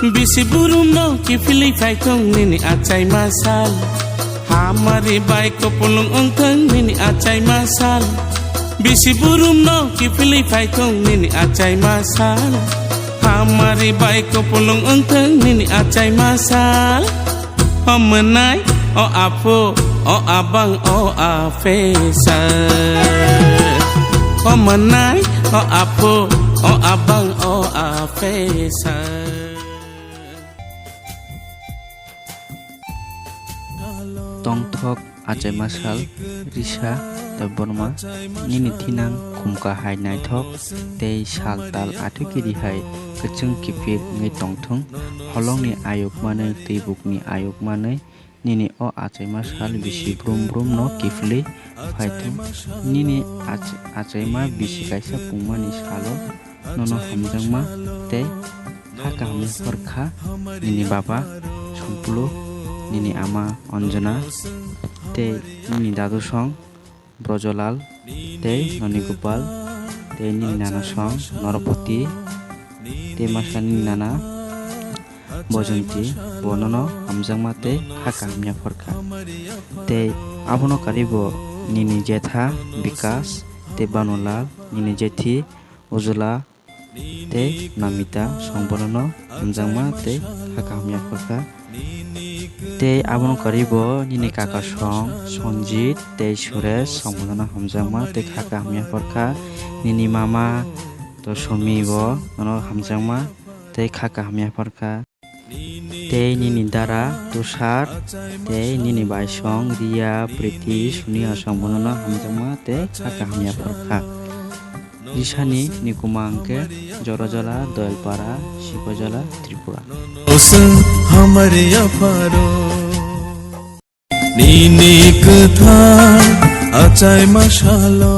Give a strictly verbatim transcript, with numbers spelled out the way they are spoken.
Bisi burum no kiphilwi phaithung nini achai masal. Hamari bai kopulung wngthung nini achai masal. Bisi burum no kiphilwi phaithung nini achai masal. Hamari bai kopulung wngthung nini achai masal. O mwnai, o aphu, o abang, o apesa. O mwnai, o aphu, o abang, o apesa. Tongthok achai masal, risa, tei borma, nini thinang khumka hai naithok, tei sal tal athwiki di hai kwchwng kiphir wngwi tongthung, holongni ayuk manwi, twi bukni ayuk manwi, nini o achai masal bisi brum brum no kiphilwi phaithung, nini ach-, achaima bisi kaisa pungmani salo nono hamjakma tei kha kaham yaphar kha nini baba Sompulu, nini ama Anjana, tei nini dadu song Brojolal, tei noni Gopal, tei nini nana song Norpoti, tei masa nini nana Bojonti, bo nono hamjakma tei kha kaham yaphar kha. Tei abono karwi bo nini jetha Bikas, tei Banulal, nini jethi Ujula, tei Namita song bonono hamjakma tei kha kaham yaphar kha. Tei abono karwi bo nini kaka song Sonjit tei Suresh song bonono hamjakma tei kha kaham yaphar kha. Nini mama Tosomi bo nono hamjakma tei kha kaham yaphar kha. Tei nini dara Tushar, tei nini baisong Riya, Priti, Suniya song bonono hamjakma tei kha kaham yaphar kha. Risani nikuma hwnkhe Jorojala, Doyalpara, Sikojola, Tripura. Osa hamari apharo. Nini kwtha achai masalo.